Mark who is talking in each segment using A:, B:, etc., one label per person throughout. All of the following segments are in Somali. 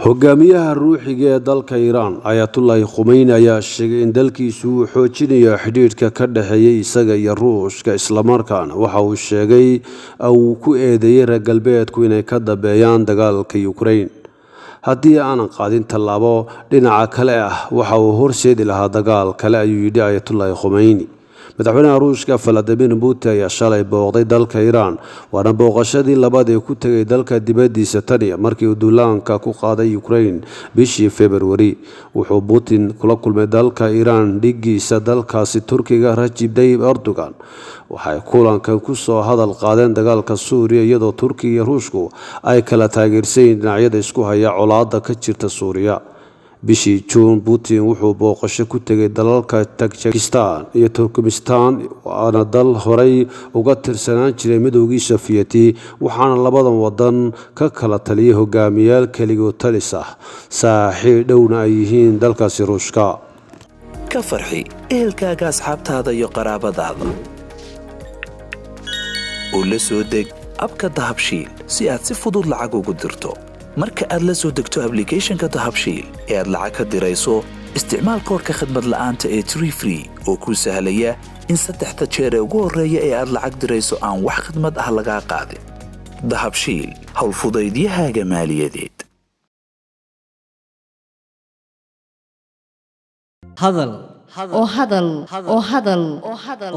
A: Hogaamiyaha ruuxiga ee dalka Iiraan, Ayatullaahi Khumeyni, ayaa sheegay in dalkiisu uu xoojinayo xidhiidhka ka dhexeeyay isaga iyo Ruushka, islamarkaana waxa uu sheegay uu ku eedeeyey reer galbeedku inay ka dambeeyaan dagaalka Ukraine. Haddii aanan qaadin tallaabo dhinaca kale ah, waxa uu horseedi lahaa dagaal kale, ayuu yidhi Ayatullaahi Khumeyni. Madaxweynaha Ruushka Valadimir Putin ayaa shalay booqday dalka Iiraan, waana booqashadii labaad ee ku tegay dalka dibaddiisa taniya markii uu duulaanka ku qaaday Ukraine bishii Februari. Wuxuu Putin kula kulmay dalka Iiraan dhiggiisa dalkaasi Turkiga, Rajib Tayyip Erdogan. Waxay kulankan kusoo hadal qaadeen dagaalka Suuriya, iyadoo Turkiga iyo Ruushku ay kala taageersanyiin dhinacyada isku haya colaada ka jirta Suuriya. Bishii Juun, Putin wuxuu booqasho ku tegay dalalka Tajikistan iyo Turkmenistan, waana dal horey uga tirsanaan jiray Midoogii Sofiyeti, waxaana labadan wadan ka kala taliyay hogaamiyaal keligood talis ah, saaxiib dhowna ay yihiin dalkaasi Ruushka.
B: Ka farxi ehelkaaga, asxaabtaada iyo qaraabadaada oo la soo deg abka Dahabshiil si aad si fudud lacag ugu dirto. Marka aad la soo degto ablicathonka Dahabshiil ee aad lacag ka dirayso, isticmaal koorka khadmad la'aanta ee tree free oo kuu sahlaya in saddexda jeer ee ugu horreeya ee aad lacag dirayso aan wax khadmad ah lagaa qaadin. Dahabshiil, howlfudaydiyahaaga maaliyadeed.
C: Hadal
D: oo hadal oo hadal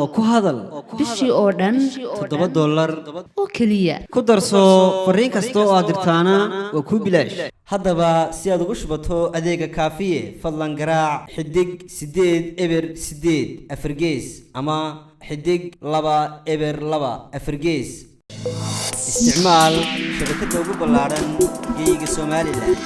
C: oo ku hadal
D: bishii oo dhan
C: $7
D: oo keliya.
C: Ku darso fariin kasta oo aad dirtaana waa kuu bilaash. Haddaba si aad ugu shubato adeega Kaafiye, fadlan garaac xidig 8 0 8 4 gees ama xidig 2 0 2 4 gees. Isticmaal shabakadda ugu ballaaran geyga Somalilan.